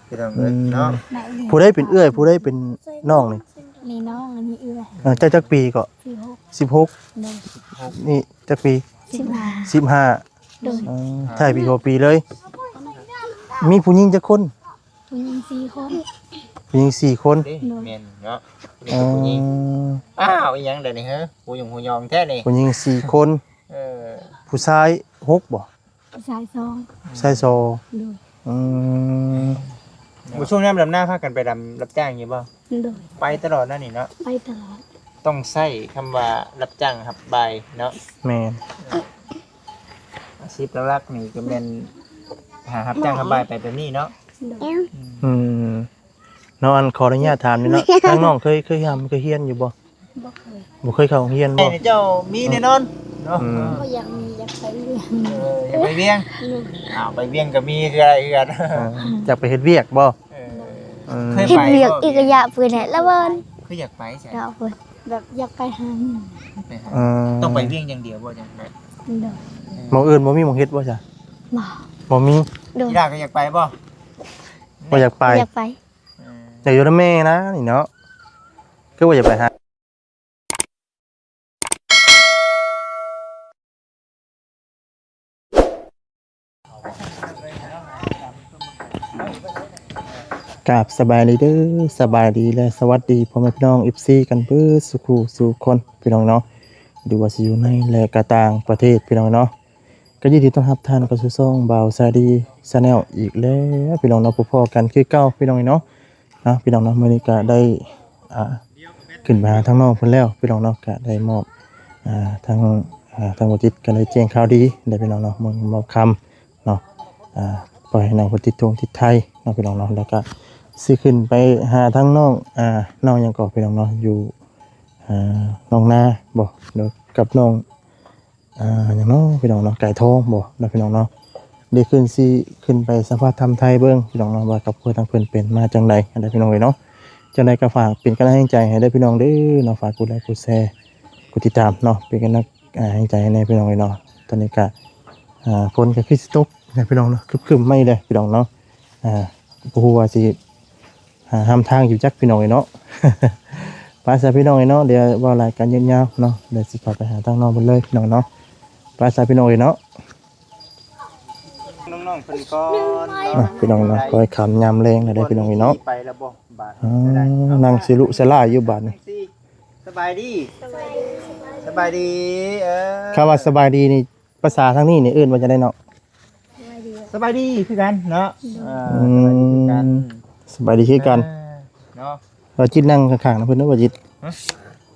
ພີ່ນ້ອງເອີຍເນາະ. ຜູ້ໃດເປັນເອື້ອຍ ຜູ້ໃດເປັນນ້ອງນີ້? ນີ້ນ້ອງ ອັນນີ້ເອື້ອຍ. ເອີ ເຈົ້າຈັກປີເກາະ? ສິບຫົກ. ສິບຫົກ. ໂດຍ. ນີ້ຈັກປີ? ສິບຫ້າ. ສິບຫ້າ. ໂດຍ. ເອີ ທ້າຍປີຫົວປີເລີຍ. ມີຜູ້ຍິງຈັກຄົນ? ຜູ້ຍິງສີ່ຄົນ. ຜູ້ຍິງສີ່ຄົນ. ໂດຍ. ແມ່ນເນາະ. ມີແຕ່ຜູ້ຍິງ. ເອີ ອ້າວ ອີຫຍັງເດນີ້ເຮີ? ຫູຍົງຫູຍອງແທ້ນີ້. ຜູ້ຍິງສີ່ຄົນ. ເອີ ຜູ້ຊາຍຫົກບໍ່? ຜູ້ຊາຍສອງ. ຜູ້ຊາຍສອງ. ໂດຍ. ອືມ ບໍ່ ຊ່ວງຍາມດຳນາພາກັນໄປດຳ ຮັບຈ້າງຢູ່ບໍ່? ໂດຍ. ໄປຕະຫຼອດນັ້ນນີ້ເນາະ? ໄປຕະຫຼອດ. ຕ້ອງໃຊ້ຄຳວ່າຮັບຈ້າງຮັບບາຍເນາະ? ແມ່ນ. ອາຊີບຫຼັກໆນີ້ກໍແມ່ນຫາຮັບຈ້າງຮັບບາຍໄປແບບນີ້ເນາະ? ໂດຍ. ອືມ ເນາະ ອັນ ຂໍອະນຸຍາດຖາມນີ້ເນາະ ທາງນ້ອງເຄີຍ ເຄີຍຮ່ຳເຄີຍຮຽນຢູ່ບໍ່? ບໍ່ເຄີຍ. ບໍ່ເຄີຍເຂົ້າໂຮງຮຽນບໍ່? ເຈົ້າມີແນ່ນອນເນາະ. ອືມ ກໍຢາກມີ ຢາກໄປວຽງ. ເອີ ຢາກໄປວຽງ. ໂດຍ. ອ້າວ ໄປວຽງກໍມີຄືກັນ. ເອີ ຢາກໄປເຮັດວຽກບໍ່? ເອີ ເອີ ເຄີຍໄປບໍ່? ເຮັດວຽກອີກກະຢາກເພິ່ນແຫຼະລະເວີ້ນ. ຄືຢາກໄປໃສ? ເນາະ ເພິ່ນແບບຢາກໄປຫາ. ໄປຫາ. ເອີ ຕ້ອງໄປວຽງຢ່າງດຽວບໍ່ ຈັ່ງໄປ? ໂດຍ. ເອີ ໝ່ອງອື່ນບໍ່ມີໝ່ອງເຮັດບໍ່ຊະ? ບໍ່ ບໍ່ມີ. ໂດຍ. ອີ່ຫຼ້າກໍຢາກໄປບໍ່? ບໍ່ຢາກໄປ. ຢາກໄປ. ເອີ ຢາກຢູ່ນຳແມ່ນະນີ້ເນາະ. ຄືວ່າຢາກໄປຫາ. ກາບສະບາຍດີເດີ ສະບາຍດີ ແລະ ສະຫວັດດີພໍ່ແມ່ພີ່ນ້ອງ ເອັຟຊີ ກັນເບິດສູ່ຄູ່ສູ່ຄົນ ພີ່ນ້ອງເນາະ ຫຼືວ່າຊິຢູ່ໃນ ແລະ ກະຕ່າງປະເທດ ພີ່ນ້ອງເນາະ. ກໍຍິນດີຕ້ອນຮັບທ່ານເຂົ້າສູ່ຊ່ອງບ່າວຊາດີ Channel ອີກແລ້ວ ພີ່ນ້ອງເນາະ. ພົບພໍ້ກັນຄືເກົ່າ ພີ່ນ້ອງເນາະ. ເນາະ ພີ່ນ້ອງເນາະ ມື້ນີ້ກໍໄດ້ ອ່າ ຂຶ້ນໄປຫາທາງນ້ອງເພິ່ນແລ້ວ ພີ່ນ້ອງເນາະ. ກໍໄດ້ມອບ ອ່າ ທາງ ອ່າ ທາງບໍ່ຈິດກໍໄດ້ແຈ້ງຂ່າວດີແລ້ວ ພີ່ນ້ອງເນາະ ມື້ມອບຄຳເນາະ. ອ່າ ປ່ອຍໃຫ້ນ້ອງເພິ່ນຕິດທົ່ງຕິດໄທເນາະ ພີ່ນ້ອງເນາະ. ແລ້ວກໍຊິຂຶ້ນໄປຫາທາງນ້ອງ ອ່າ ນ້ອງຫຍັງເກາະ ພີ່ນ້ອງເນາະ ຢູ່ ອ່າ ໜອງນາບໍ ກັບນ້ອງ ອ່າ ຫຍັງເນາະ ພີ່ນ້ອງເນາະ ໄກ່ທອງບໍເນາະ ພີ່ນ້ອງເນາະ. ດຽວຂຶ້ນ ຊິຂຶ້ນໄປສຳພາດທາງໄທເບິ່ງ ພີ່ນ້ອງເນາະ ວ່າຄອບຄົວທາງເພິ່ນເປັນມາຈັ່ງໃດ ອັນໃດ ພີ່ນ້ອງເອີຍເນາະ. ຈັ່ງໃດກໍຝາກເປັນກຳລັງແຮງໃຈໃຫ້ເດີ ພີ່ນ້ອງເດີເນາະ. ຝາກກົດໄລ ກົດແຊ ກົດຕິດຕາມເນາະ ເປັນກຳລັງ ອ່າ ແຮງໃຈໃຫ້ແດ່ ພີ່ນ້ອງເອີຍເນາະ. ຕອນນີ້ກໍ ອ່າ ຝົນກໍຄືຊິຕົກແລ້ວ ພີ່ນ້ອງເນາະ ຄຶມໆ ມາອີກແລ້ວ ພີ່ນ້ອງເນາະ. ອ່າ ບໍ່ຮູ້ວ່າຊິ ຫາຮ່ຳທາງຢູ່ຈັກ ພີ່ນ້ອງເອີຍເນາະ. ໄປຊະ ພີ່ນ້ອງເອີຍເນາະ ດຽວເວົ້າຫຼາຍກໍຍືດຍາວເນາະ. ດຽວຊິເຂົ້າໄປຫາທາງນ້ອງເພິ່ນເລີຍ ພີ່ນ້ອງເນາະ. ໄປຊະ ພີ່ນ້ອງເອີຍເນາະ. ນ້ອງໆ ເພິ່ນກ່ອນເນາະ ພີ່ນ້ອງເນາະ. ຄ່ອຍຄ່ຳຍາມແລງແລ້ວເດີ ພີ່ນ້ອງເອີຍເນາະ. ໄປແລ້ວບໍ່ບາດ ອ່າ ນັ່ງຊິລຸສະຫຼາຍຢູ່ບາດນີ້. ສະບາຍດີ ສະບາຍດີ ສະບາຍດີ. ເອີ ຄຳວ່າສະບາຍດີນີ້ ພາສາທາງນີ້ນີ້ເອີ້ນວ່າຈັ່ງໃດເນາະ? ສະບາຍດີ ສະບາຍດີຄືກັນເນາະ. ອືມ ອ່າ ສະບາຍດີຄືກັນ ສະບາຍດີຄືກັນ ອ່າ ເນາະ. ບ່າວຈິດນັ່ງຂ້າງໆນຳເພິ່ນເດີ ບ່າວຈິດ. ຮະ?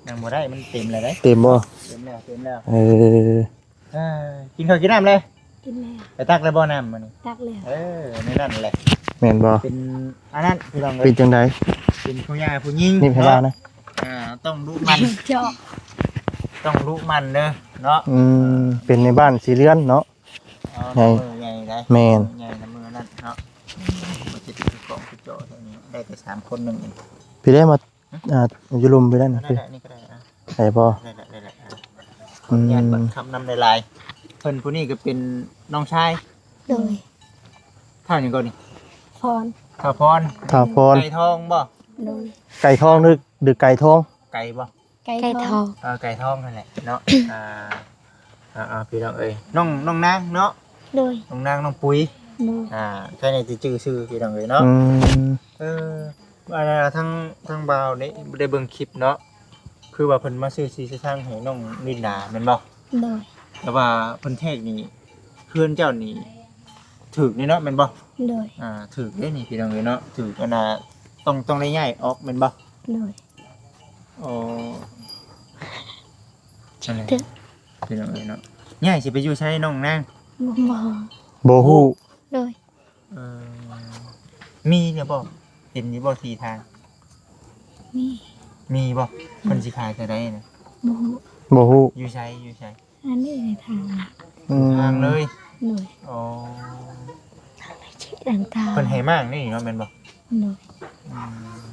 ນັ່ງບໍ່ໄດ້ ມັນເຕັມແລ້ວເດ້. ເຕັມບໍ່? ເຕັມແລ້ວ ເຕັມແລ້ວ. ເອີ ອ່າ ກິນເຂົ້າກິນນ້ຳແລ້ວ? ກິນແລ້ວ. ໄປຕັກແລ້ວບໍ່ນ້ຳມື້ນີ້? ຕັກແລ້ວ. ເອີ ໃນນັ້ນແຫຼະ ແມ່ນບໍ່? ເປັນອັນນັ້ນ ພີ່ນ້ອງເອີຍ. ເປັນຈັ່ງໃດ? ເປັນຜູ້ໃຫຍ່ຜູ້ຍິງ ນີ້ໃຜວ່ານະ? ເນາະ. ອ່າ ຕ້ອງດຸໝັ່ນ ເຈາະ ຕ້ອງດຸໝັ່ນເດີເນາະ. ອືມ ເປັນໃນບ້ານສີ່ເຮືອນເນາະ. ອໍ ໃຫຍ່ ໃຫຍ່ໄດ໋ ແມ່ນ ໃຫຍ່ນຳມື້ນັ້ນເນາະ. ບໍ່ຊິໄດ້ຄືກ້ອງຄືຈໍແທ້ນີ້ ໄດ້ແຕ່ສາມຄົນໜຶ່ງເອງ. ພີ່ໄດ້ມາ ອ່າ ຢູ່ລຸ່ມພີ່ໄດ້ນະ ນີ້ກໍໄດ້ ນີ້ກໍໄດ້ ອ່າ ໄດ້ບໍ່? ໄດ້ແລ້ວ ໄດ້ແລ້ວ ອ່າ ອືມ ຂໍອະນຸຍາດບັດຄຳນຳຫຼາຍໆ. ເພິ່ນຜູ້ນີ້ກໍເປັນນ້ອງຊາຍ. ໂດຍ. ທ້າວຫຍັງກ່ອນນີ້? ພອນ. ທ້າວພອນ ທ້າວພອນ ໄກ່ທອງບໍ່? ໂດຍ. ໄກ່ທອງ ຫຼື ຫຼື ໄກ່ທອງ? ໄກ່ບໍ່? ໄກ່ທອງ ເອີ ໄກ່ທອງນັ້ນແຫຼະເນາະ. ອ່າ ອ່າໆ ພີ່ນ້ອງເອີຍ ນ້ອງ ນ້ອງນາງເນາະ. ໂດຍ. ນ້ອງນາງ ນ້ອງປຸຍ. ໂດຍ. ອ່າ ໃຄແນ່ທີ່ຈື່ຊື່ ພີ່ນ້ອງເອີຍເນາະ. ອືມ ເອີ ອັນ ທາງ ທາງບ່າວນີ້ໄດ້ເບິ່ງຄລິບເນາະ ຄືວ່າເພິ່ນມາຊື້ທີ່ຊື້ທາງໃຫ້ນ້ອງລິນດາແມ່ນບໍ່? ໂດຍ. ແຕ່ວ່າເພິ່ນແທກນີ້ ເຮືອນເຈົ້ານີ້ຖືກນີ້ເນາະ ແມ່ນບໍ່? ໂດຍ. ອ່າ ຖືກເດ້ນີ້ ພີ່ນ້ອງເອີຍເນາະ ຖືກ ອັນນ່າ ຕ້ອງ ຕ້ອງໄດ້ຍ້າຍອອກແມ່ນບໍ່? ໂດຍ. ອໍ ຈັ່ງໃດ ພີ່ນ້ອງເອີຍເນາະ. ຍ້າຍຊິໄປຢູ່ໃສນ້ອງນາງ? ບໍ່ ບໍ່ຮູ້. ໂດຍ. ເອີ ມີແລ້ວບໍ່? ເຫັນຢູ່ບໍ່ທີ່ທາງ? ມີ. ມີບໍ່? ເພິ່ນຊິຂາຍເທົ່າໃດນະ? ບໍ່ຮູ້. ບໍ່ຮູ້. ຢູ່ໃສ? ຢູ່ໃສ? ອັນນີ້ໃນທາງ. ອືມ ທາງເລີຍ. ໂດຍ. ອໍ ທາງໃນເຂດຕ່າງໆ ເພິ່ນໃຫ້ມ້າງນີ້ເນາະ ແມ່ນບໍ່? ໂດຍ. ອືມ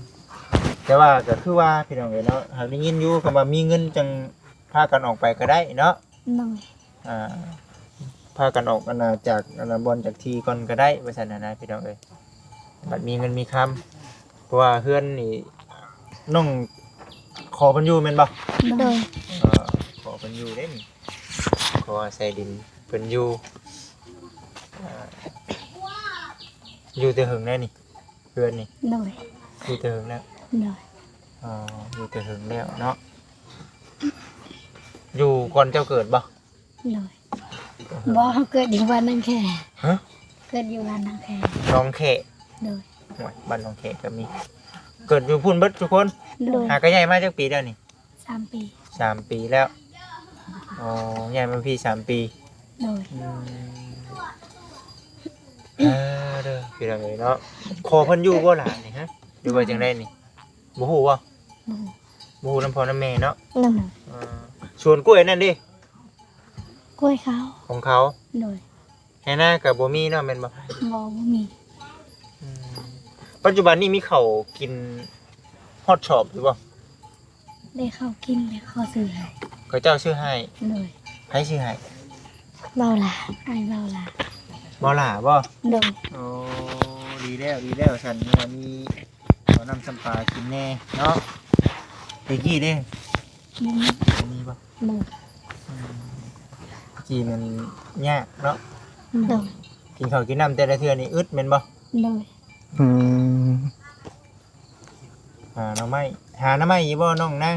ແຕ່ວ່າກໍຄືວ່າ ພີ່ນ້ອງເອີຍເນາະ ຫາກໄດ້ຍິນຢູ່ ຄຳວ່າມີເງິນຈັ່ງພາກັນອອກໄປກໍໄດ້ເນາະ. ໂດຍ. ອ່າ ພາກັນອອກ ອັນນ່າ ຈາກ ອັນນ່າ ບ່ອນຈາກທີ່ກ່ອນກໍໄດ້ ວ່າຊັ້ນນະ ພີ່ນ້ອງເອີຍ. ບັດມີເງິນມີຄຳ ເພາະວ່າເຮືອນນີ້ນ້ອງຂໍເພິ່ນຢູ່ແມ່ນບໍ່? ໂດຍ ເອີ ຂໍເພິ່ນຢູ່ເດ້ນີ້ ຂໍອາໄສດິນເພິ່ນຢູ່ ເອີ ຢູ່ແຕ່ເຫິງແລ້ວນີ້ ເຮືອນນີ້? ໂດຍ ຢູ່ແຕ່ເຫິງແລ້ວ? ໂດຍ ອໍ ຢູ່ແຕ່ເຫິງແລ້ວເນາະ ຢູ່ກ່ອນເຈົ້າເກີດບໍ່? ໂດຍ ບໍ່ ເຮົາເກີດຢູ່ບ້ານໜອງແຄ. ຮະ? ເກີດຢູ່ບ້ານໜອງແຄ. ໜອງແຄ? ໂດຍ ໂອ້ຍ ບ້ານໜອງແຄກໍມີ ເກີດຢູ່ພຸ້ນເບິດທຸກຄົນ? ໂດຍ ຫາກໍຍ້າຍມາຈັກປີແລ້ວນີ້? ສາມປີ. ສາມປີແລ້ວ ອໍ ຍ້າຍມາພີ້ສາມປີ. ໂດຍ ອືມ ເອີ ເດີ ພີ່ນ້ອງເອີຍເນາະ ຂໍເພິ່ນຢູ່ບໍ່ຫຼານນີ້ ຮະ ຫຼືວ່າຈັ່ງໃດນີ້? ບໍ່ຮູ້ບໍ່? ບໍ່ຮູ້ ບໍ່ຮູ້ນຳພໍ່ນຳແມ່ເນາະ. ໂດຍ ເອີ ສວນກ້ວຍນັ້ນເດ້? ກ້ວຍເຂົາ ຂອງເຂົາ. ໂດຍ ໄຮ່ນາກໍບໍ່ມີເນາະ ແມ່ນບໍ່? ບໍ່ ບໍ່ມີ. ອືມ ປັດຈຸບັນນີ້ມີເຂົ້າກິນຮອດສອບຢູ່ບໍ່? ໄດ້ເຂົ້າກິນ ແລ້ວເຂົາຊື້ໃຫ້. ເຂົາເຈົ້າຊື້ໃຫ້? ໂດຍ ໃຜຊື້ໃຫ້? ເບົາຫຼ້າ ອ້າຍເບົາຫຼ້າ. ເບົາຫຼ້າບໍ່? ໂດຍ ໂອ້ ດີແລ້ວ ດີແລ້ວ ຊັ້ນມີເຂົ້ານ້ຳຊຳປາກິນແດ່ເນາະ. ແຕ່ກີ້ເດ້? ບໍ່ມີ ບໍ່ມີບໍ່? ບໍ່ ອືມ ກີ້ມັນຍາກເນາະ. ໂດຍ ກິນເຂົ້າກິນນ້ຳແຕ່ລະເທື່ອນີ້ອຶດແມ່ນບໍ່? ໂດຍ ອືມ ຫາໜໍ່ໄມ້ ຫາໜໍ່ໄມ້ຢູ່ບໍ່ນ້ອງນາງ?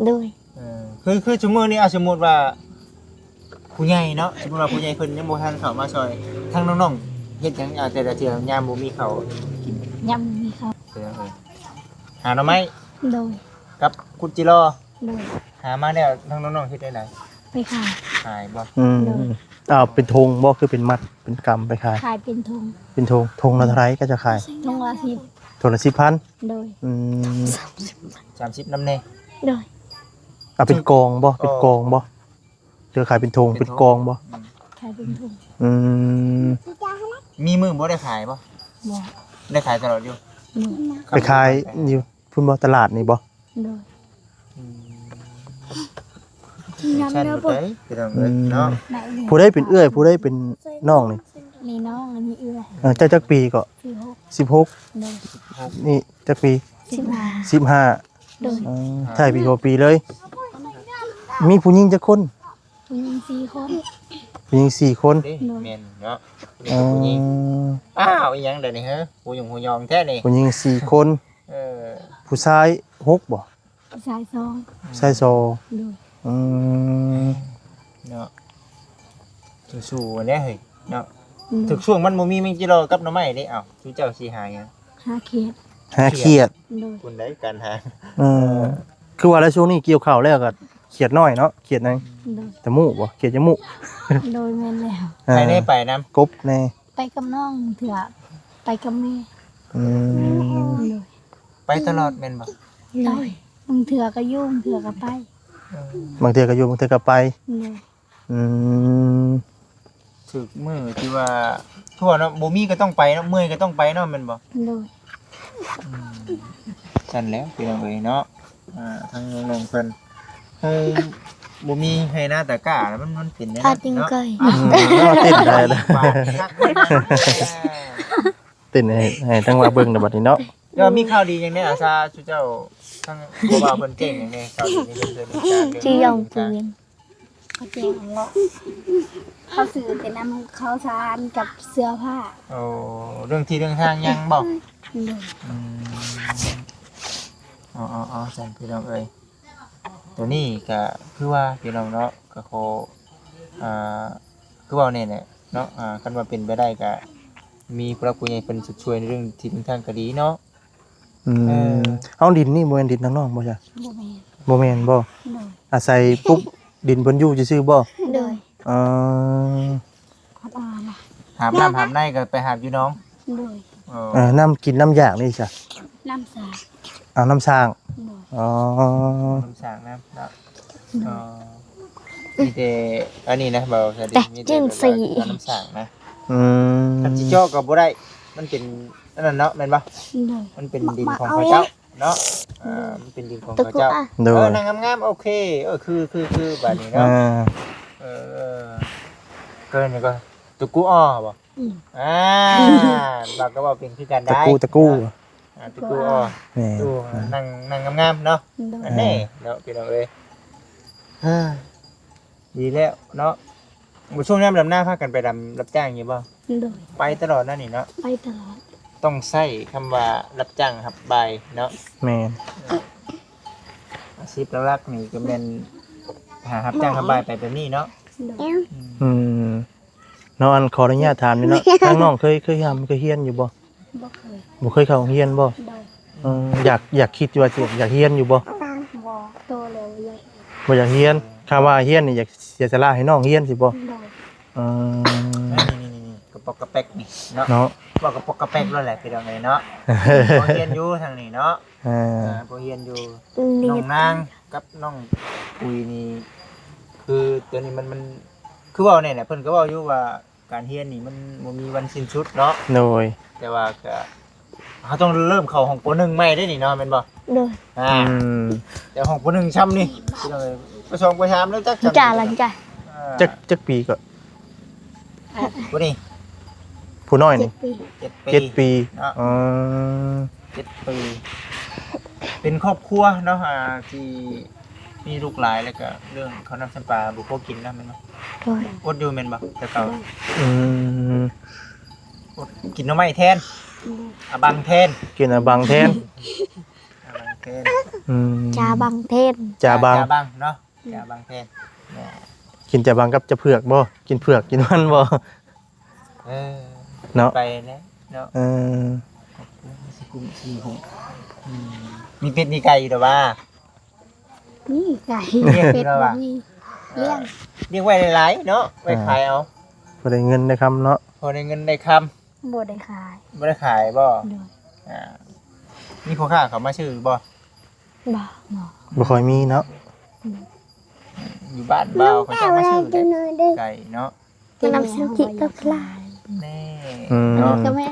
ໂດຍ ເອີ ຄື ຄືຊຸມື້ນີ້ ເອົາ ສົມມຸດວ່າຜູ້ໃຫຍ່ເນາະ ສົມມຸດວ່າຜູ້ໃຫຍ່ເພິ່ນຍັງບໍ່ທັນເຂົ້າມາຊ່ອຍ ທາງນ້ອງໆເຮັດຫຍັງ ອາ ແຕ່ລະເທື່ອຍາມບໍ່ມີເຂົ້າກິນ? ຍາມບໍ່ມີເຂົ້າ ເອີ ຫາໜໍ່ໄມ້. ໂດຍ ກັບຂຸດຈິລໍ? ໂດຍ ຫາມາແລ້ວທາງນ້ອງໆເຮັດແນວໃດ? ໄປຂາຍ. ຂາຍບໍ່? ອືມ ໂດຍ ເອົາເປັນຖົງບໍ່ ຄືເປັນມັດ ເປັນກຳໄປຂາຍ? ຂາຍເປັນຖົງ. ເປັນຖົງ ຖົງລະເທົ່າໃດກໍຈະຂາຍ? ຖົງລະສິບ. ຖົງລະສິບພັນ? ໂດຍ ອືມ ສາມສິບນຳແດ່? ໂດຍ ເອົາເປັນກອງບໍ່? ເປັນກອງບໍ່? ຫຼືຂາຍເປັນຖົງ ເປັນກອງບໍ່? ອືມ ຂາຍເປັນຖົງ. ອືມ ມີມື້ບໍ່ໄດ້ຂາຍບໍ່? ບໍ່ ໄດ້ຂາຍຕະຫຼອດຢູ່? ບໍ່ ໄປຂາຍຢູ່ພຸ້ນບໍ່? ຕະຫຼາດນີ້ບໍ່? ໂດຍ ອືມ ຍາມແນວບໍ່ ພີ່ນ້ອງເອີຍເນາະ. ອືມ ຜູ້ໃດເປັນເອື້ອຍ ຜູ້ໃດເປັນນ້ອງນີ້? ນີ້ນ້ອງ ອັນນີ້ເອື້ອຍ. ເອີ ເຈົ້າຈັກປີເກາະ? ສິບຫົກ. ສິບຫົກ ໂດຍ ນີ້ຈັກປີ? ສິບຫ້າ. ສິບຫ້າ ໂດຍ ເອີ ທ້າຍປີຫົວປີເລີຍ. ມີຜູ້ຍິງຈັກຄົນ? ຜູ້ຍິງສີ່ຄົນ. ຜູ້ຍິງສີ່ຄົນ. ໂດຍ ແມ່ນເນາະ ຜູ້ຍິງ. ເອີ ຜູ້ຍິງ ອ້າວ ອີຫຍັງເດນີ້ ຮະ ຫູຫຍຸ້ງຫູຍອງແທ້ນີ້. ຜູ້ຍິງສີ່ຄົນ. ເອີ ຜູ້ຊາຍຫົກບໍ່? ຜູ້ຊາຍສອງ. ຜູ້ຊາຍສອງ. ໂດຍ ອືມ ເນາະ ສູ້ໆແດ່ເຮີ້ຍເນາະ. ອືມ ຖືກຊ່ວງມັນບໍ່ມີແມງຈີ່ລໍກັບໜໍ່ໄມ້ເດ້. ເອົ້າ ຊຸມເຈົ້າຊິຫາຫຍັງ? ຫາຂຽດ. ຫາຂຽດ. ໂດຍ ພຸ້ນໃດການຫາ. ເອີ ເອີ ຄືວ່າແລ້ວ ຊ່ວງນີ້ກ່ຽວເຂົ້າແລ້ວກໍຂຽດນ້ອຍເນາະ ຂຽດຫຍັງ? ໂດຍ ຕະມຸບໍ່? ຂຽດຕະມຸ. ໂດຍ ແມ່ນແລ້ວ. ເອີ ໃຜແດ່ໄປນຳ? ກົບແດ່. ໄປກັບນ້ອງ ບາງເທື່ອໄປກັບແມ່. ອືມ ໂດຍ ໄປຕະຫຼອດແມ່ນບໍ່? ໂດຍ ບາງເທື່ອກໍຢູ່ ບາງເທື່ອກໍໄປ. ເອີ ບາງເທື່ອກໍຢູ່ ບາງເທື່ອກໍໄປ. ໂດຍ ອືມ ຖືກມື້ທີ່ວ່າທົ່ວເນາະ ບໍ່ມີກໍຕ້ອງໄປເນາະ ເມື່ອຍກໍຕ້ອງໄປເນາະ ແມ່ນບໍ່? ໂດຍ ອືມ ຊັ້ນແຫຼະພີ່ນ້ອງເອີຍເນາະ. ອ່າ ທາງນ້ອງໆເພິ່ນ ເຮົາບໍ່ມີໄຮ່ນາຕາກ້າ ມັນ ມັນເປັນແນວນັ້ນເນາະ. ອືມ ເຕັ້ນໄດ້ລະ ເຕັ້ນໃຫ້ ໃຫ້ທາງວ່າເບິ່ງໃນບັດນີ້ເນາະ. ແລ້ວມີຂ່າວດີຫຍັງແດ່ ອາຊາ ຊຸມເຈົ້າ ທາງ ເພາະວ່າເພິ່ນແຈ້ງຫຍັງແດ່ ຂ່າວດີໃນເລື່ອງເຮືອນເລື່ອງຊານ ເລື່ອງ ເຂົາແຈ້ງເນາະ ເຂົາຊື້ແຕ່ນຳເຂົ້າສານກັບເສື້ອຜ້າ. ໂອ້ ເລື່ອງທີ່ເລື່ອງທາງຍັງບໍ່? ໂດຍ ອືມ ເອົາໆໆ ຊັ້ນພີ່ນ້ອງເອີຍ ໂຕນີ້ກະຄືວ່າພີ່ນ້ອງເນາະ ກະຂໍ ອ່າ ຄືເວົ້າແນ່ແຫຼະເນາະ ອ່າ ຄັນວ່າເປັນໄປໄດ້ກະມີຜູ້ຫຼັກຜູ້ໃຫຍ່ເພິ່ນຊົດຊ່ວຍໃນເລື່ອງທີ່ເລື່ອງທາງກະດີເນາະ. ອືມ ເອີ ເອົາ ດິນນີ້ບໍ່ແມ່ນດິນທາງນ້ອງບໍ່? ບໍ່ແມ່ນ. ບໍ່ແມ່ນບໍ່? ໂດຍ ອາໄສປຸກດິນເພິ່ນຢູ່ຊື່ໆບໍ່? ໂດຍ ເອີ ຫາບນ້ຳຫາບໃນກໍໄປຫາບຢູ່ໜອງ. ໂດຍ ເອີ ເອີ ນ້ຳກິນນ້ຳຢາກນີ້ຊະ? ນ້ຳສາງ. ເອົານ້ຳສ້າງ. ໂດຍ ອໍ ນ້ຳສ້າງນຳເນາະ. ໂດຍ ເອີ ມີແຕ່ອັນນີ້ນະ ເບົາສາລີ ມີແຕ່ແບບວ່າເອົານ້ຳສ້າງນະ. ອືມ ຄັນຊິເຈາະກໍບໍ່ໄດ້ ມັນເປັນອັນນັ້ນເນາະ ແມ່ນບໍ່? ໂດຍ ມັນເປັນດິນຂອງເຂົາເຈົ້າເນາະ. ໂດຍ ອ່າ ມັນເປັນດິນຂອງເຂົາເຈົ້າ. ໂດຍ ເອີ ນັ່ງງາມໆ ໂອເຄ ເອີ ຄື ຄື ຄື ບາດນີ້ເນາະ. ເອີ ເອີ ກໍນີ້ກໍຕຸກຸອໍບໍ່? ອືມ ອ່າ ເຮົາກໍເວົ້າເປັນຄືກັນໄດ້ ຕະກູ່ ຕະກູ່ ເນາະ ອ່າ ຕະກູ່ອໍ ແມ່ນ ດູ ອ່າ ນັ່ງ ນັ່ງງາມໆເນາະ ໂດຍ ອັນນີ້ເນາະ ພີ່ນ້ອງເອີຍ ເອີ ດີແລ້ວເນາະ ບໍ່ ຊ່ວງຍາມດຳນາພາກັນໄປດຳ ຮັບຈ້າງຢູ່ບໍ່? ໂດຍ ໄປຕະຫຼອດນັ້ນນີ້ເນາະ ໄປຕະຫຼອດ ຕ້ອງໃຊ້ຄຳວ່າຮັບຈ້າງຮັບບາຍເນາະ ແມ່ນ ອາຊີບຫຼັກໆນີ້ກໍແມ່ນຫາຮັບຈ້າງຮັບບາຍໄປແບບນີ້ເນາະ ໂດຍ ອືມ ອືມ ເນາະ ອັນ ຂໍອະນຸຍາດຖາມນີ້ເນາະ ທາງນ້ອງເຄີຍ ເຄີຍຮ່ຳ ເຄີຍຮຽນຢູ່ບໍ່? ບໍ່ເຄີຍ ບໍ່ເຄີຍເຂົ້າໂຮງຮຽນບໍ່? ໂດຍ ເອີ ຢາກ ຢາກ ຄິດວ່າຊິຢາກຮຽນຢູ່ບໍ່? ບໍ່ ໂຕແລ້ວບໍ່ຢາກຮຽນ ບໍ່ຢາກຮຽນ ຄຳວ່າຮຽນນີ້ຢາກເສຍສະຫຼະໃຫ້ນ້ອງຮຽນຊີ້ບໍ່? ໂດຍ ອືມ ນີ້ໆໆໆ ກະປ໋ອກກະແປ໋ກນີ້ເນາະ ເນາະ ເວົ້າກະປ໋ອກກະແປ໋ກໂລດແຫຼະ ພີ່ນ້ອງເອີຍເນາະ ພໍຮຽນຢູ່ທາງນີ້ເນາະ ເອີ ອ່າ ພໍຮຽນຢູ່ ນ້ອງນາງກັບນ້ອງປຸ້ຍນີ້ ຄືໂຕນີ້ມັນ ມັນ ຄືເວົ້າແນ່ແຫຼະ ເພິ່ນກໍເວົ້າຢູ່ວ່າ ການຮຽນນີ້ມັນບໍ່ມີວັນສິ້ນສຸດເນາະ ໂດຍ ແຕ່ວ່າກະ ເຮົາຕ້ອງເລີ່ມເຂົ້າຫ້ອງ ປໍໜຶ່ງ ໃໝ່ເດ້ນີ້ເນາະ ແມ່ນບໍ່? ໂດຍ ອ່າ ອືມ ແຕ່ຫ້ອງ ປໍໜຶ່ງ ຊ່ຳນີ້ ພີ່ນ້ອງເອີຍ ປໍສອງ ປໍສາມ ແລ້ວຈັກ ຈັກ ຈັກປີກໍ ຜູ້ນີ້ ຜູ້ນ້ອຍນີ້ ເຈັດປີ ເຈັດປີ ເຈັດປີເນາະ ອືມ ເຈັດປີ ເປັນຄອບຄົວເນາະ ອ່າ ທີ່ມີລູກຫຼາຍ ແລ້ວກະເລື່ອງເຂົ້ານ້ຳຊຳປາບໍ່ພໍກິນນະ ແມ່ນບໍ່? ໂດຍ ອົດຢູ່ແມ່ນບໍ່ ແຕ່ເກົ່າ? ໂດຍ ອືມ ອົດ ກິນໜໍ່ໄມ້ແທນ ໂດຍ ອາບັງແທນ ກິນອາບັງແທນ ອາບັງແທນ ອືມ ຈາບັງແທນ ຈາບັງ ຈາບັງເນາະ ອືມ ຈາບັງແທນ ແມ່ນ ກິນຈາບັງກັບຈາເຜືອກບໍ່? ກິນເຜືອກກິນມັນບໍ່? ເອີ ເນາະ ໄປແລ້ວເນາະ ເອີ ຊິກຸ້ມຊິຫຸ້ມ ອືມ ມີເປັດມີໄກ່ຢູ່ດອກວ່າ? ມີໄກ່ ລ້ຽງຢູ່ດອກວ່າ? ເປັດບໍ່ມີ ລ້ຽງ ລ້ຽງໄວ້ຫຼາຍໆເນາະ ໄວ້ຂາຍເອົາ ພໍໄດ້ເງິນໄດ້ຄຳເນາະ ພໍໄດ້ເງິນໄດ້ຄຳ ບໍ່ໄດ້ຂາຍ ບໍ່ໄດ້ຂາຍບໍ່? ໂດຍ ອ່າ ມີພໍ່ຄ້າເຂົ້າມາຊື້ບໍ່? ບໍ່ ບໍ່ ບໍ່ຄ່ອຍມີເນາະ ອືມ ຢູ່ບ້ານບ່າວເຂົາເຈົ້າມາຊື້ເດ້ ໄກ່ເນາະ ແມ່ນ ແມ່ນ ອືມ ແມ່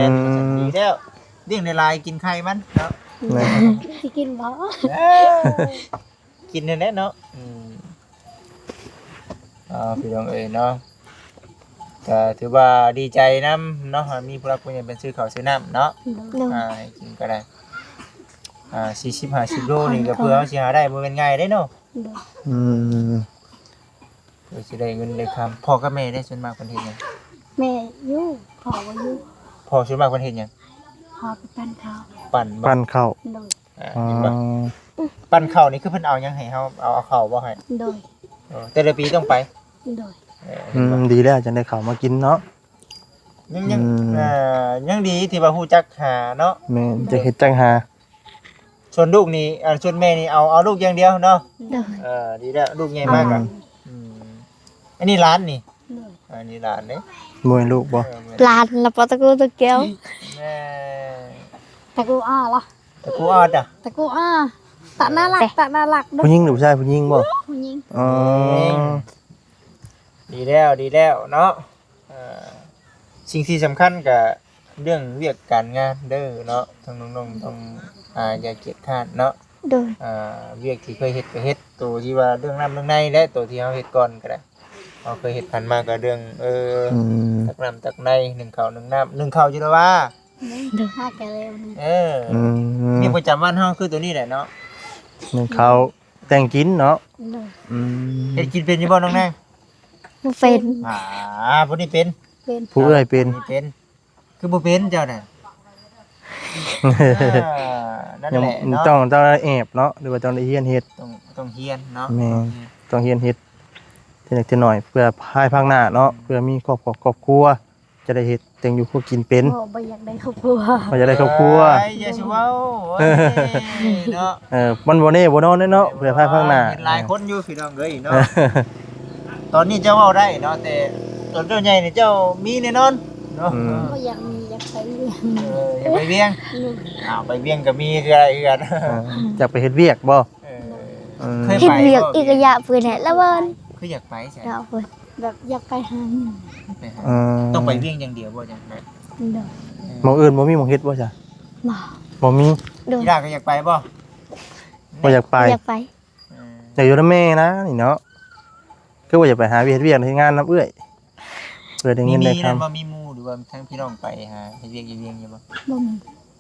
ນ ອືມ ດີແລ້ວ ລ້ຽງຫຼາຍໆ ກິນໄຂ່ມັນເນາະ ແມ່ນ ຊິກິນບໍ່? ເອີ ກິນຫັ້ນແຫຼະເນາະ ອືມ ເອົາ ພີ່ນ້ອງເອີຍເນາະ ກະຖືວ່າດີໃຈນຳເນາະ ມີຜູ້ຫຼັກຜູ້ໃຫຍ່ເພິ່ນຊື້ເຂົ້າຊື້ນ້ຳເນາະ ໂດຍ ອ່າ ໃຫ້ກິນກໍໄດ້ ອ່າ ສີ່ສິບ ຫ້າສິບໂລນີ້ກໍເພື່ອເຮົາຊິຫາໄດ້ ບໍ່ແມ່ນງ່າຍເດ້ເນາະ ໂດຍ ອືມ ເພື່ອຊິໄດ້ເງິນໄດ້ຄຳ ພໍ່ກັບແມ່ເດ້ ສ່ວນມາກເພິ່ນເຮັດຫຍັງ? ແມ່ຢູ່ ພໍ່ບໍ່ຢູ່ ພໍ່ສ່ວນມາກເພິ່ນເຮັດຫຍັງ? ພໍ່ໄປປັ່ນເຂົ້າ ປັ່ນບໍ່? ປັ່ນເຂົ້າ ໂດຍ ອ່າ ອໍ ເຫັນບໍ່? ປັ່ນເຂົ້ານີ້ຄືເພິ່ນເອົາຫຍັງໃຫ້ເຮົາ? ເອົາ ເອົາເຂົ້າບໍ່ໃຫ້? ໂດຍ ໂອ້ ແຕ່ລະປີຕ້ອງໄປ? ໂດຍ ເອີ ອືມ ເຫັນບໍ່? ດີແລ້ວ ຈັ່ງໄດ້ເຂົ້າມາກິນເນາະ ຍັງ ຍັງ ອືມ ເອີ ຍັງດີທີ່ວ່າຮູ້ຈັກຫາເນາະ ແມ່ນ ຈັກເຮັດຈັກຫາ ສ່ວນລູກນີ້ ອ່າ ສ່ວນແມ່ນີ້ເອົາ ເອົາລູກຢ່າງດຽວເນາະ ໂດຍ ເອີ ດີແລ້ວ ລູກໃຫຍ່ມາກ ອືມ ອືມ ອັນນີ້ຫຼານນີ້ ໂດຍ ອັນນີ້ຫຼານເດ້ ບໍ່ແມ່ນລູກບໍ່? ເອີ ແມ່ນ ຫຼານລະປະຕະກູຕະແກ້ວ ແມ່ນ ຕະກູອາລະ ຕະກູອາດະ ຕະກູອາ ຕະໜ້າລັກ ຕະໜ້າລັກ ຜູ້ຍິງຫຼືຜູ້ຊາຍ? ຜູ້ຍິງບໍ່? ຜູ້ຍິງ ອໍ ຜູ້ຍິງ ດີແລ້ວ ດີແລ້ວເນາະ ເອີ ສິ່ງທີ່ສຳຄັນກະເລື່ອງວຽກການງານເດີເນາະ ທັງນ້ອງໆຕ້ອງ ອ່າ ຢ່າກຽດຄ້ານເນາະ ໂດຍ ອ່າ ວຽກທີ່ເຄີຍເຮັດກະເຮັດ ໂຕທີ່ວ່າເລື່ອງນ້ຳເລື່ອງໃນ ແລະ ໂຕທີ່ເຮົາເຮັດກ່ອນກະໄດ້ ເຮົາເຄີຍເຮັດຜ່ານມາກະເລື່ອງ ເອີ ອືມ ຕັກນ້ຳຕັກໃນ ໜຶ້ງເຂົ້າໜຶ້ງນ້ຳ ໜຶ້ງເຂົ້າຢູ່ແລ້ວວ່າ ໜຶ້ງ ໜຶ້ງ ຫາກະແລ້ວ ເອີ ອືມ ວຽກປະຈຳວັນເຮົາຄືໂຕນີ້ແຫຼະເນາະ ໜຶ້ງເຂົ້າ ແຕ່ງກິນເນາະ ໂດຍ ອືມ ເຮັດກິນເປັນຢູ່ບໍ່ນ້ອງນາງ? ບໍ່ເປັນ ອ່າ ຜູ້ນີ້ເປັນ ເປັນ ຜູ້ເອື້ອຍເປັນ ຜູ້ນີ້ເປັນ ຄືບໍ່ເປັນເຈົ້ານະ? ເອີ ນັ້ນແຫຼະເນາະ ຕ້ອງ ຕ້ອງໄດ້ແອບເນາະ ຫຼືວ່າຕ້ອງໄດ້ຮຽນເຮັດ ຕ້ອງ ຕ້ອງຮຽນເນາະ ແມ່ນ ຕ້ອງຮຽນ ຕ້ອງຮຽນເຮັດ ທີເລັກທີນ້ອຍ ເພື່ອພາຍພາກໜ້າເນາະ ອືມ ເພື່ອມີຄອບຄົວ ຄອບຄົວ ຈະໄດ້ເຮັດແຕ່ງຢູ່ຄົວກິນເປັນ ບໍ່ ບໍ່ຢາກໄດ້ຄອບຄົວ ບໍ່ຢາກໄດ້ຄອບຄົວ ເອີຍ ຢ່າຊິເວົ້າ ໂອ້ຍ ເນາະ ເອີ ມັນບໍ່ແນ່ບໍ່ນອນເດ້ເນາະ ເອີ ເພື່ອພາຍພາກໜ້າ ເຫັນຫຼາຍຄົນຢູ່ພີ່ນ້ອງເອີຍເນາະ ຕອນນີ້ເຈົ້າເວົ້າໄດ້ເນາະ ແຕ່ຕອນເຈົ້າໃຫຍ່ນີ້ເຈົ້າມີແນ່ນອນເນາະ ອືມ ບໍ່ຢາກມີ ຢາກໄປວຽງ ເອີ ຢາກໄປວຽງ ອືມ ອ້າວ ໄປວຽງກໍມີຄືໄດ້ຄືກັນ ເອີ ຢາກໄປເຮັດວຽກບໍ່? ເອີ ເອີ ເຄີຍໄປ ເຮັດວຽກອີກກະຢາກໄປແຫຼະລະເວີ້ນ ຄືຢາກໄປໃສ? ເນາະ ແບບຢາກໄປຫາ ໄປຫາ ອືມ ຕ້ອງໄປວຽງຢ່າງດຽວບໍ່? ຈັ່ງໄປ ໂດຍ ໝ່ອງອື່ນບໍ່ມີໝ່ອງເຮັດບໍ່ຊະ? ບໍ່ ບໍ່ມີ ໂດຍ ອີ່ຫຼ້າກໍຢາກໄປບໍ່? ບໍ່ຢາກໄປ ຢາກໄປ ອືມ ຢາກຢູ່ນຳແມ່ນະນີ້ເນາະ ຄືວ່າຢາກໄປຫາວຽກເຮັດວຽກເຮັດງານນຳເອື້ອຍ ເພື່ອໄດ້ເງິນໄດ້ຄຳ. ມີ ມີນັ້ນບໍ່ ມີໝູ່ ຫຼືວ່າທາງພີ່ນ້ອງໄປຫາເຮັດວຽກຢູ່ວຽງຢູ່ບໍ່? ບໍ່ມີ.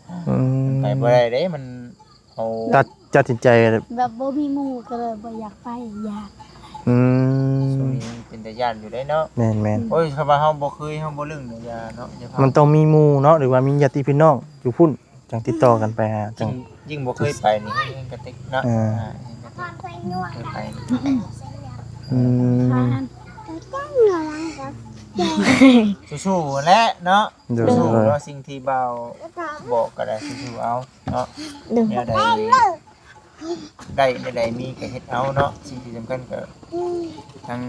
ອືມ ອືມ ໄປບໍ່ໄດ້ເດ້ ມັນ ເຮົາ ຕັດ ຕັດສິນໃຈ ແບບບໍ່ມີໝູ່ກໍເລີຍບໍ່ຢາກໄປ ຢ້ານ. ອືມ ຊ່ວງນີ້ເປັນຕາຢ້ານຢູ່ເດ້ເນາະ. ແມ່ນໆ ໂອ້ຍ ຄຳວ່າເຮົາບໍ່ເຄີຍ ເຮົາບໍ່ລຶ້ງນີ້ຢ່າເນາະ ຢ່າພາ ມັນຕ້ອງມີໝູ່ເນາະ ຫຼືວ່າມີຍາດຕິພີ່ນ້ອງຢູ່ພຸ້ນ ຈັ່ງຕິດຕໍ່ກັນໄປຫາ ຈັ່ງ ຍິ່ງ ຍິ່ງບໍ່ເຄີຍໄປນີ້ແຮງກະຕິກເນາະ. ເອີ ອ່າ ແຮງກະຕິກ ເຄີຍໄປ. ອືມ ສູ້ໆແຫຼະເນາະ. ໂດຍ ສູ້ໆເນາະ ສິ່ງທີ່ບ່າວບອກກໍໄດ້ ສູ້ໆເອົາເນາະ. ໂດຍ ແນວໃດໄດ້ ແນວໃດມີກໍເຮັດເອົາເນາະ. ສິ່ງທີ່ສຳຄັນກໍທັງ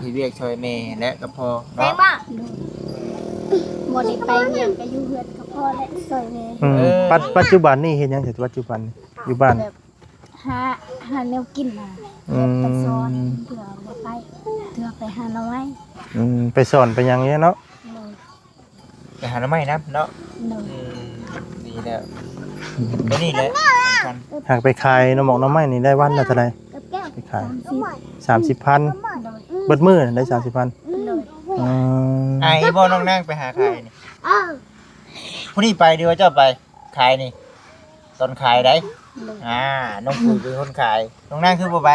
ເຮັດວຽກຊ່ອຍແມ່ແຫຼະກໍພໍເນາະ. ໂດຍ ບໍ່ໄດ້ໄປຫຍັງກໍຢູ່ເຮືອນກໍພໍແຫຼະ ຊ່ອຍແມ່. ອືມ ເອີ ປັດ ປັດຈຸບັນນີ້ເຮັດຫຍັງ ປັດຈຸບັນນີ້ຢູ່ບ້ານ? ແບບ ຫາ ຫາແນວກິນນະ. ອືມ ໄປສອນ ເທື່ອບໍ່ໄປ ເທື່ອໄປຫາໜໍ່ໄມ້. ອືມ ໄປສອນໄປຫຍັງນີ້ເນາະ. ໂດຍ ໄປຫາໜໍ່ໄມ້ນຳເນາະ. ໂດຍ ອືມ ດີແລ້ວ ອືມ ຕົວນີ້ແຫຼະສຳຄັນ. ຫາກໄປຂາຍໜໍ່ໝອກໜໍ່ໄມ້ນີ້ໄດ້ວັນລະເທົ່າໃດ? ໄປຂາຍ ສາມສິບ ສາມສິບພັນ. ໂດຍ ເບິດມື້ໄດ້ສາມສິບພັນ. ໂດຍ ອືມ ອາຍບໍ່ນ້ອງນາງໄປຫາຂາຍນີ້? ຜູ້ນີ້ໄປ ຫຼືວ່າເຈົ້າໄປ? ຂາຍນີ້ ຕອນຂາຍໃດ໋. ໂດຍ ອ່າ ນ້ອງປຸ້ຍເປັນຄົນຂາຍ ນ້ອງນາງຄືບໍ່ໄປ?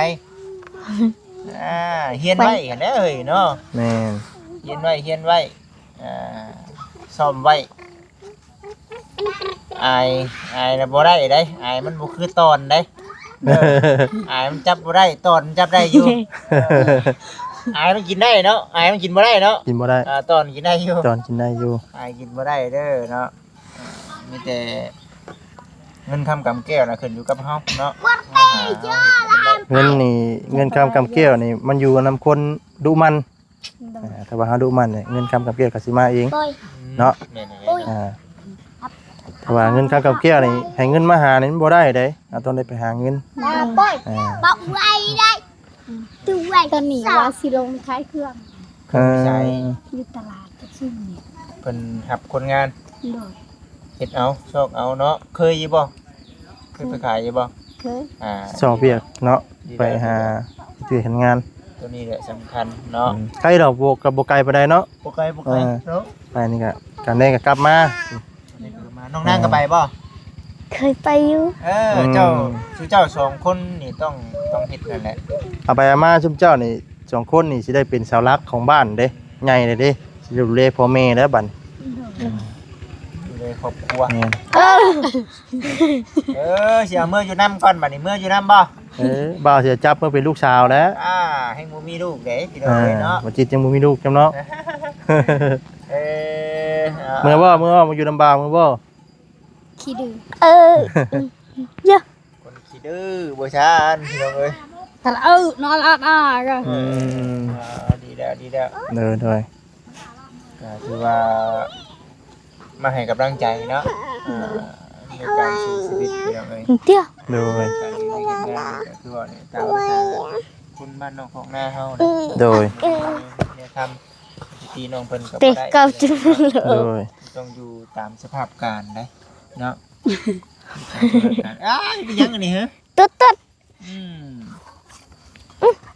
ອ່າ ຮຽນໄວ້ຫັ້ນແຫຼະເອີຍເນາະ. ແມ່ນ ຮຽນໄວ້ ຮຽນໄວ້ ອ່າ ຊ້ອມໄວ້. ອາຍ ອາຍນະບໍ່ໄດ້ໃດ໋ ອາຍມັນບໍ່ຄືຕອນໃດ໋. ເອີ ອາຍມັນຈັບບໍ່ໄດ້ ຕອນມັນຈັບໄດ້ຢູ່. ເອີ ອາຍມັນກິນໄດ້ເນາະ ອາຍມັນກິນບໍ່ໄດ້ເນາະ. ກິນບໍ່ໄດ້ ອ່າ ຕອນກິນໄດ້ຢູ່ ຕອນກິນໄດ້ຢູ່. ອາຍກິນບໍ່ໄດ້ເດີເນາະ. ມີແຕ່ເງິນຄຳກຳແກ້ວນະ ຂຶ້ນຢູ່ກັບເຮົາເນາະ. ເງິນນີ້ ເງິນຄຳກຳແກ້ວນີ້ ມັນຢູ່ນຳຄົນດຸໝັ່ນ. ໂດຍ ອ່າ ຖ້າວ່າເຮົາດຸໝັ່ນນີ້ ເງິນຄຳກຳແກ້ວກໍຊິມາເອງເນາະ. ແມ່ນໆ ອ່າ ຖ້າວ່າເງິນຄຳກຳແກ້ວນີ້ ໃຫ້ເງິນມາຫານີ້ມັນບໍ່ໄດ້ເດ້ ເຮົາຕ້ອງໄດ້ໄປຫາເງິນ. ໂດຍ ອ່າ ຕອນນີ້ວ່າຊິລົງຂາຍເຄື່ອງ. ເອີ ຢູ່ຕະຫຼາດກະຊິມີ ເພິ່ນຮັບຄົນງານ. ໂດຍ ເຮັດເອົາ ຊອກເອົາເນາະ. ເຄີຍຢູ່ບໍ່? ເຄີຍໄປຂາຍຢູ່ບໍ່? ເຄີຍ ອ່າ ຊອກວຽກເນາະ. ດີແລ້ວ ໄປຫາເຮັດວຽກເຮັດງານ ຕົວນີ້ແຫຼະສຳຄັນເນາະ. ອືມ ໄກດອກ ບໍ່ ກໍບໍ່ໄກປານໃດເນາະ. ບໍ່ໄກ ບໍ່ໄກ ເອີ ເນາະ ໄປນີ້ກໍ ກັນແດ່ກໍກັບມາ. ນ້ອງນາງກໍໄປບໍ່? ເຄີຍໄປຢູ່. ເອີ ອືມ ເຈົ້າ ຊຸມເຈົ້າສອງຄົນນີ້ຕ້ອງ ຕ້ອງເຮັດນັ້ນແຫຼະ. ເອົາໄປເອົາມາ ຊຸມເຈົ້ານີ້ສອງຄົນນີ້ຊິໄດ້ເປັນເສົາຫຼັກຂອງບ້ານເດ້ ໃຫຍ່ແລ້ວເດ້ ຊິໄດ້ດູແລພໍ່ແມ່ແລ້ວບັດນີ້. ໂດຍ ອືມ ດູແລຄອບຄົວ. ແມ່ນ ເອີ ເອີ ຊິເອົາເມືອຢູ່ນຳກ່ອນບັດນີ້ ເມືອຢູ່ນຳບໍ່? ເອີ ບ່າວຊິຈັບເມືອເປັນລູກສາວແລ້ວ. ອ່າ ແຮງບໍ່ມີລູກເດ້ພີ່ນ້ອງເອີຍເນາະ. ບໍ່ຈິດຍັງບໍ່ມີລູກຈຳເນາະ. ເອີ ເອີ ເມືອບໍ່ ເມືອບໍ່ ມາຢູ່ນຳບ່າວ ເມືອບໍ່? ຂີ້ດື້ ເອີ ເອີ ຄົນຂີ້ດື້ບໍ່ຊານ ພີ່ນ້ອງເອີຍ. ຕະລະເອີ ນອນລະອາ ອືມ ອ່າ ດີແລ້ວ ດີແລ້ວ. ໂດຍ ໂດຍ ກໍຖືວ່າມາໃຫ້ກຳລັງໃຈເນາະ ອ່າ ໃນການສູ້ຊີວິດ ພີ່ນ້ອງເອີຍ. ໂດຍ ການເຮັດວຽກເຮັດງານກໍຄືວ່ານີ້ ຕາມພາສາຄົນບ້ານນອກຄອກນາເຮົານະ. ໂດຍ ແນວທຳທີ່ນ້ອງເພິ່ນກໍບໍ່ໄດ້. ໂດຍ ຕ້ອງຢູ່ຕາມສະພາບການເດ້ເນາະ. ອ້າຍ ເປັນຫຍັງອັນນີ້ເຮີ? ຕຸດໆ ອືມ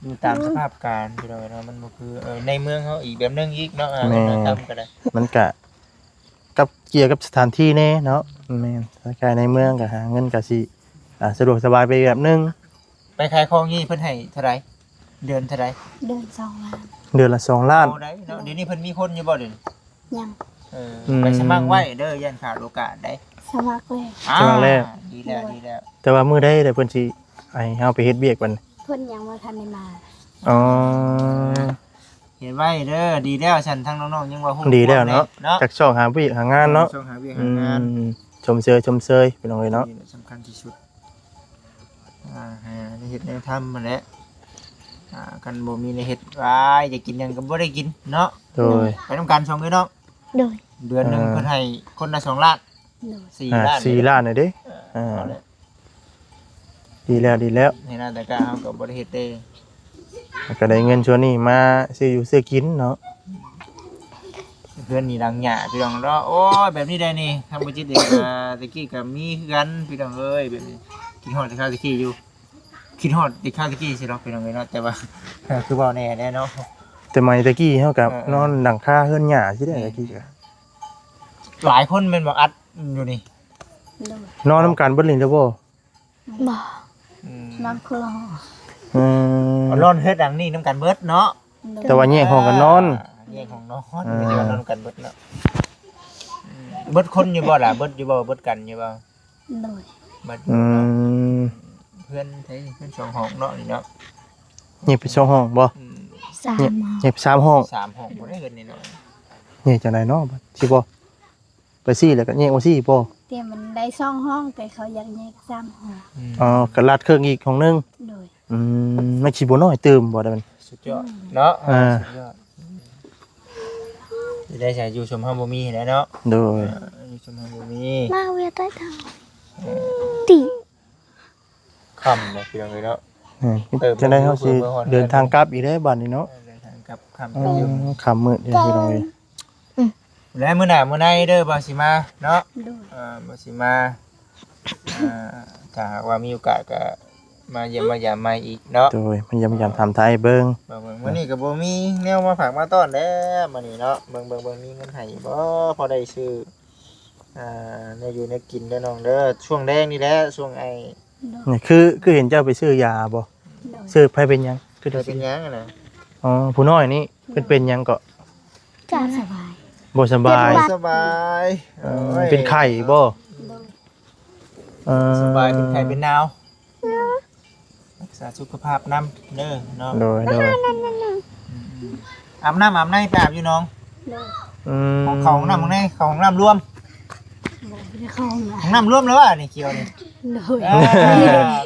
ຢູ່ຕາມສະພາບການ ພີ່ນ້ອງເອີຍເນາະ. ມັນບໍ່ຄື ເອີ ໃນເມືອງເຮົາອີກແບບໜຶ່ງອີກເນາະ. ອ່າ ແມ່ນ ວັດນະທຳກໍໄດ້ ມັນກະກັບ ກ່ຽວກັບສະຖານທີ່ແດ່ເນາະ. ແມ່ນ ຖ້າຂາຍໃນເມືອງກໍຫາເງິນກໍຊິ ອ່າ ສະດວກສະບາຍໄປແບບໜຶ່ງ. ໄປຂາຍຂອງນີ້ເພິ່ນໃຫ້ເທົ່າໃດ? ເດືອນເທົ່າໃດ? ເດືອນສອງລ້ານ. ເດືອນລະສອງລ້ານ. ເອົາໄດ້ເນາະ ດຽວນີ້ເພິ່ນມີຄົນຢູ່ບໍ່ດຽວນີ້? ຍັງ. ເອີ ອືມ ໄປສະໝັກໄວ້ເດີ ຢ້ານຂາດໂອກາດໃດ໋. ສະໝັກແລ້ວ. ອ່າ ສະໝັກແລ້ວ ດີແລ້ວ ດີແລ້ວ. ແຕ່ວ່າມື້ໃດແຫຼະເພິ່ນຊິໃຫ້ເຮົາໄປເຮັດວຽກບັດນີ້? ເພິ່ນຍັງບໍ່ທັນໄດ້ມາ. ອໍ ເຮັດໄວ້ເດີ ດີແລ້ວ. ຊັ້ນທາງນ້ອງໆຍັງວ່າຮູ້ ດີແລ້ວເນາະ ເນາະ ຈັກຊອກຫາວຽກຫາງານເນາະ. ເອີ ຊອກຫາວຽກຫາງານ. ອືມ ຊົມເຊີຍ ຊົມເຊີຍ ພີ່ນ້ອງເອີຍເນາະ. ນີ້ແຫຼະສຳຄັນທີ່ສຸດ. ອ່າ ຫາແນວເຮັດແນວທຳຫັ້ນແຫຼະ. ອ່າ ຄັນບໍ່ມີແນວເຮັດ ວ້າຍ ຢາກກິນຫຍັງກໍບໍ່ໄດ້ກິນເນາະ. ໂດຍ ໄປນຳກັນສອງເອີຍເນາະ. ໂດຍ ເດືອນໜຶ່ງ ອ່າ ເພິ່ນໃຫ້ຄົນລະສອງລ້ານ. ໂດຍ ສີ່ລ້ານ ອ່າ ສີ່ລ້ານເດ້. ເອີ ອ່າ ເອົາແຫຼະ ດີແລ້ວ ດີແລ້ວ. ໃນນາມແຕ່ກະເຮົາກໍບໍ່ໄດ້ເຮັດເດ້ ກໍໄດ້ເງິນສ່ວນນີ້ມາຊື້ຢູ່ຊື້ກິນເນາະ. ເຮືອນນີ້ຫຼັງຫຍ້າ ພີ່ນ້ອງເນາະ. ໂອ້ຍ ແບບນີ້ໄດ໋ນີ້ ທາງບໍ່ຈິດເອງກໍ ແຕ່ກີ້ກໍມີຄືກັນ ພີ່ນ້ອງເອີຍ. ແບບນີ້ ຄິດຮອດແຕ່ຄາວແຕ່ກີ້ຢູ່ ຄິດຮອດແຕ່ຄາວແຕ່ກີ້ຊິດອກ ພີ່ນ້ອງເອີຍເນາະ. ແຕ່ວ່າ ຄືເວົ້າແນ່ແດ່ເນາະ. ຕ່ໃໝ່ແຕ່ກີ້ເຮົາກໍ ເອີໆ ນອນຫຼັງຄາເຮືອນຫຍ້າຊີ້ແຫຼະ ແມ່ນ ແຕ່ກີ້ກໍ ຫຼາຍຄົນແມ່ນບໍ່ ອັດຢູ່ນີ້? ໂດຍ ນອນນຳກັນເບິດນີ້ແລ້ວບໍ່? ບໍ່ ອືມ ນອນຄົນລະຫ້ອງ ອືມ ນອນເຮືອນຫຼັງນີ້ນຳກັນເບິດເນາະ? ໂດຍ ແຕ່ວ່າແຍກຫ້ອງກັນນອນ ອ່າ ແຍກຫ້ອງນອນ ອ່າ ບໍ່ໄດ້ວ່ານອນນຳກັນເບິດເນາະ? ອືມ ເບິດຄົນຢູ່ບໍ່ລະ? ເບິດຢູ່ບໍ່? ເບິດກັນຢູ່ບໍ່? ໂດຍ ເບິດຢູ່ ອືມ ເນາະ? ເຮືອນໃຜ ເຮືອນສອງຫ້ອງເນາະນີ້ເນາະ? ແຍກເປັນສອງຫ້ອງບໍ່? ອືມ ສາມ ແຍກ ແຍກເປັນສາມຫ້ອງ ສາມຫ້ອງບໍ່ໄດ້ ເຮືອນນ້ອຍໆ ແຍກຈັ່ງໃດເນາະ? ຊິບໍ່ ໄປຊີ້ແລ້ວກໍແຍກອອກຊີ້ບໍ່? ແຕ່ມັນໄດ້ສອງຫ້ອງ ແຕ່ເຂົາຢາກແຍກສາມຫ້ອງ ອືມ ອໍ ກໍລັດເຄິ່ງອີກຫ້ອງໜຶ່ງ ໂດຍ ອືມ ມັນຊິບໍ່ນ້ອຍຕື່ມບໍ່? ໄດ້ມັນ ສຸດຍອດເນາະ ອ່າ ສຸດຍອດ ຊິໄດ້ໃຊ້ຢູ່ຊົມເຮົາບໍ່ມີແຫຼະເນາະ ໂດຍ ອ່າ ຢູ່ຊົມເຮົາບໍ່ມີ ມາເວຍໃຕ້ເທົາ ເອີ ຕິ ຄ່ຳເນາະ ພີ່ນ້ອງເອີຍເນາະ ເອີ ເອີ ຈັ່ງໃດເຮົາຊິເດີນທາງກັບອີກເດ້ບາດນີ້ເນາະ ເອີ ເດີນທາງກັບຄ່ຳ ເອີ ຄ່ຳມືດເດ້ພີ່ນ້ອງເອີຍ ອືມ ແລ້ວມື້ໜ້າມື້ໃນເດີ ບ່າວຊິມາເນາະ ໂດຍ ເອີ ບ່າວຊິມາ ເອີ ຖ້າຫາກວ່າມີໂອກາດກໍມາຢ້ຽມມາຢາມໃໝ່ອີກເນາະ ໂດຍ ມາຢ້ຽມມາຢາມຖາມໄທເບິ່ງ ເບິ່ງໆ ມື້ນີ້ກໍບໍ່ມີແນວມາຝາກມາຕ້ອນແລ້ວ ມື້ນີ້ເນາະ ເບິ່ງໆ ເບິ່ງມີເງິນໃຫ້ບໍ່ ພໍໄດ້ຊື້ ອ່າ ແນວຢູ່ແນວກິນເດີນ້ອງເດີ ຊ່ວງແລງນີ້ແຫຼະ ຊ່ວງໄອ້ ໂດຍ ນີ້ຄື ຄືເຫັນເຈົ້າໄປຊື້ຢາບໍ່? ໂດຍ ຊື້ໃຜເປັນຫຍັງ? ຄືໄດ້ ໃຜເປັນຫຍັງຫັ້ນນະ? ອໍ ຜູ້ນ້ອຍນີ້ ໂດຍ ເພິ່ນເປັນຫຍັງເກາະ? ບໍ່ສະບາຍ ບໍ່ສະບາຍ ເປັນຫວັດ ບໍ່ສະບາຍ ເອີ ໂອ້ຍ ເປັນໄຂ້ບໍ່? ໂດຍ ເອີ ສະບາຍ ເປັນໄຂ້ເປັນໜາວ ໂດຍ ຮັກສາສຸຂະພາບນຳເດີນ້ອງ ໂດຍ ໂດຍ ອືມໆ ອາບນ້ຳອາບໃນໄປອາບຢູ່ໜອງ ໂດຍ ອືມ ເຂົ້າຫ້ອງນ້ຳໃນ ເຂົ້າຫ້ອງນ້ຳລວມ ບໍ່ໄດ້ເຂົ້າຫ້ອງນ້ຳ ຫ້ອງນ້ຳລວມແລ້ວວ່ານີ້ຂຽວນີ້ ໂດຍ ເອີ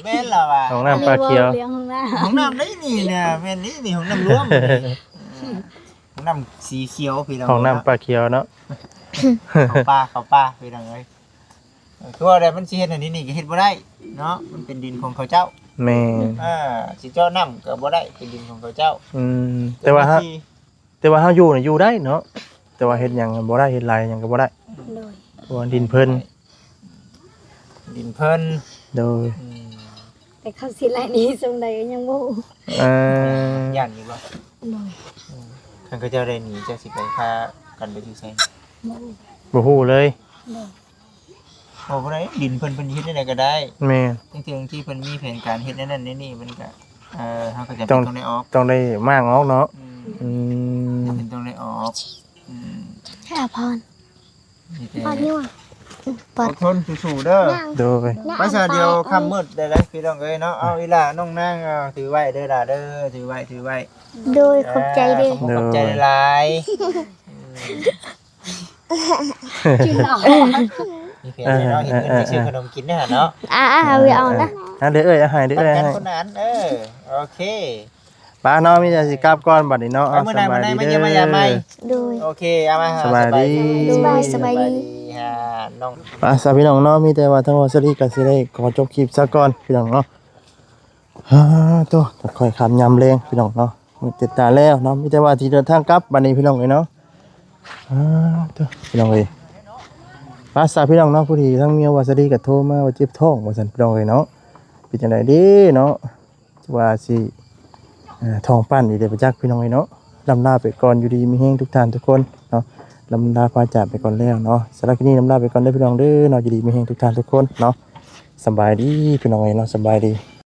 ແມ່ນແລ້ວວ່າ ຫ້ອງນ້ຳປາຂຽວ ເລື່ອງຫ້ອງນ້ຳ ຫ້ອງນ້ຳໃດນີ້ນະ ແມ່ນນີ້ນີ້ ຫ້ອງນ້ຳລວມນີ້ ຫ້ອງນ້ຳສີຂຽວພີ່ນ້ອງ ຫ້ອງນ້ຳປາຂຽວເນາະ ເຂົ້າປ່າ ເຂົ້າປ່າພີ່ນ້ອງເອີຍ ເອີ ຄືວ່າແລ້ວມັນຊິເຮັດອັນນີ້ນີ້ກໍເຮັດບໍ່ໄດ້ເນາະ ມັນເປັນດິນຂອງເຂົາເຈົ້າ ແມ່ນ ເອີ ຊິເຈາະນ້ຳກໍບໍ່ໄດ້ ເປັນດິນຂອງເຂົາເຈົ້າ ອືມ ແຕ່ວ່າ ແຕ່ວ່າເຮົາຢູ່ນີ້ຢູ່ໄດ້ເນາະ ແຕ່ວ່າເຮັດຫຍັງບໍ່ໄດ້ ເຮັດໄຮ່ຫຍັງກໍບໍ່ໄດ້ ໂດຍ ເພາະວ່າດິນເພິ່ນ ດິນເພິ່ນ ໂດຍ ອືມ ແຕ່ເຂົາຊິໄລ່ໜີສ່ຳໃດກໍຍັງບໍ່ຮູ້ ເອີ ຢ້ານຢູ່ບໍ່? ໂດຍ ອືມ ຄັນເຂົາເຈົ້າໄລ່ໜີ ເຈົ້າຊິໄປພາກັນໄປຢູ່ໃສ? ບໍ່ຮູ້ ບໍ່ຮູ້ເລີຍ ໂດຍ ບໍ່ໄດ້ ດິນເພິ່ນ ເພິ່ນເຮັດແນວໃດກໍໄດ້ ແມ່ນ ເຖິງທີ່ເພິ່ນມີແຜນການເຮັດແນວນັ້ນແນວນີ້ ມັນກໍ ເອີ ເຮົາກໍຈຳເປັນຕ້ອງໄດ້ອອກ ຕ້ອງໄດ້ມ້າງອອກເນາະ ອືມ ອືມ ຈຳເປັນຕ້ອງໄດ້ອອກ ອືມ ແຄ່ພອນ ມີແຕ່ ອດທົນ ສູ້ໆເດີ ໂດຍ ໄປຊະ ດຽວຄ່ຳມືດແລ້ວພີ່ນ້ອງເອີຍເນາະ ເອົາ ອີ່ຫຼ້າ ນ້ອງນາງ ເອົາ ຖືໄວ້ເດີຫຼ້າເດີ ຖືໄວ້ ຖືໄວ້ ໂດຍ ຂອບໃຈເດີ ຂອບໃຈຫຼາຍໆ ກິນເອົາ ມີແຜນເນາະ ເຮັດເງິນໄປຊື້ຂະໜົມກິນເນາະ ອ່າໆ ເອົາເອົານະ ອ່າ ເດີເອື້ອຍ ເອົາໃຫ້ເດີເອື້ອຍ ໃຫ້ຄົນນັ້ນ ເອີ ໂອເຄ ໄປເນາະ ມີແຕ່ຊິກັບກ່ອນບັດນີ້ເນາະ ໄປມື້ໃດ ມື້ໃດມາຢ້ຽມມາຢາມໃໝ່ ໂດຍ ໂອເຄ ເອົາມາ ສະບາຍດີ ສະບາຍດີ ສະບາຍດີ ອ່າ ນ້ອງ ໄປຊະພີ່ນ້ອງເນາະ ມີແຕ່ວ່າທາງວາສະລີກໍຊິໄດ້ຂໍຈົບຄລິບຊະກ່ອນພີ່ນ້ອງເນາະ ອາ ໂຕ ຄ່ອຍຄ່ຳຍາມແລງພີ່ນ້ອງເນາະ ມືດຕາແລ້ວເນາະ ມີແຕ່ວ່າຊິເດີນທາງກັບບັດນີ້ພີ່ນ້ອງເອີຍເນາະ ອາ ໂຕ ພີ່ນ້ອງເອີຍ ໄປຊະພີ່ນ້ອງເນາະ ພໍດີທາງເມຍວາສະລີກໍໂທມາວ່າເຈັບທ້ອງວ່າຊັ້ນ ພີ່ນ້ອງເອີຍເນາະ ເປັນຈັ່ງໃດເດເນາະ ວ່າຊິ ເອີ ທ້ອງປັ່ນອີກແລ້ວປະຈັກພີ່ນ້ອງເອີຍເນາະ ລຳລາໄປກ່ອນ ຢູ່ດີມີແຮງທຸກທ່ານທຸກຄົນເນາະ ລຳລາພາຈາກໄປກ່ອນແລ້ວເນາະ ສຳລັບຄລິບນີ້ລຳລາໄປກ່ອນເດີພີ່ນ້ອງເດີເນາະ ຢູ່ດີມີແຮງທຸກທ່ານທຸກຄົນເນາະ ສະບາຍດີພີ່ນ້ອງເອີຍເນາະ ສະບາຍດີ.